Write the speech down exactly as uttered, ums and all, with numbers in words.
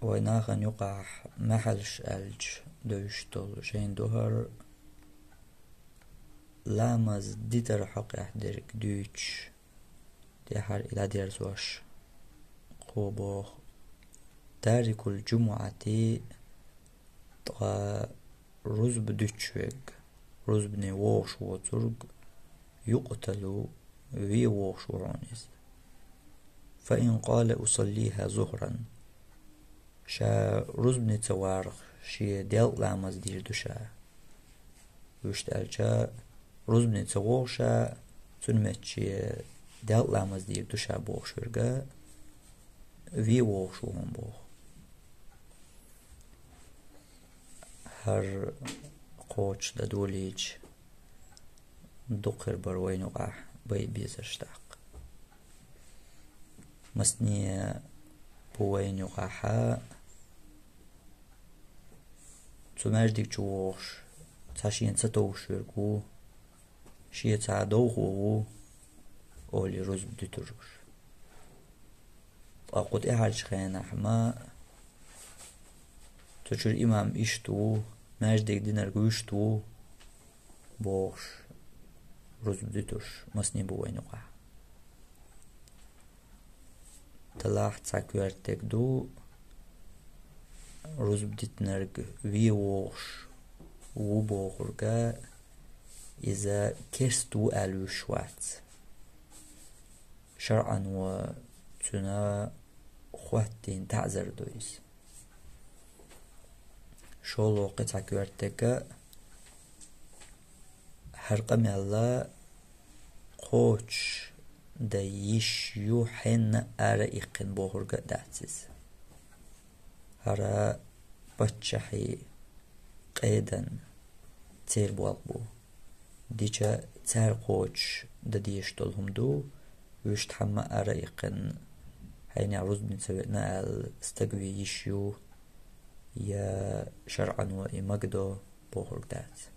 Вай нахана юкъахь маьхьалш аьлча довзуш долу шайн духар ламаз дитар хьокъехь дерг дуьйцуш, тӀаьхьара и дӀадерзош, кхо боху: «Тарикул джумуъати», ткъа рузба дуьтуш верг, рузбане вогӀуш воцург, «юкъталу», вен вогӀуш ву хьуна иза. «Фа ин къала усаллиха зухран». Ша рузбане ца варах, шен делкъа ламаз дийр ду ша. Вуьшта аьлча, рузбане ца вогӀу ша, цуьнан метта шен делкъа ламаз дийр ду ша бохуш верг, вен вогӀуш ву хьуна боху. ХӀара кхочуш дан долийча, дукха хир бара вайна юкъахь бай безарш тӀаккха. Масане бу вайна юкъахь цу маьждиг чу вогӀуш, цхьа шена ца товш верг ву, шен цхьа довхо ву, олий рузба дуьтуш. Ткъа кху тӀаьхьарчу хенахь ма цу чуьра имам иштта ву, маьждиг динарг вуьшта ву бохуш, рузба дуьтуш масане бу вайна юкъахь. Талахь цхьа коьртаг ду, рузба дитинарг вен вогӀуш ву бохург, иза керста ву аьлла вуьш вац. ШарӀан ван цуьнан хӀоттийна таӀзар ду иза. ШолгӀа кхин цхьа коьртаг а: хӀара къамел кхочуш дан йиш ю хьенна ара иккхина бохург а дац иза. ХӀара паччахьий къедан церан болх бу. Дича цара кхочуш дан дезаш долу хӀума ду, вуьшта хьамма ара иккхина, хьенех рузбане ца веана аьлла, стаг вен йиш ю, я шарӀан ван и магадо бохург дац.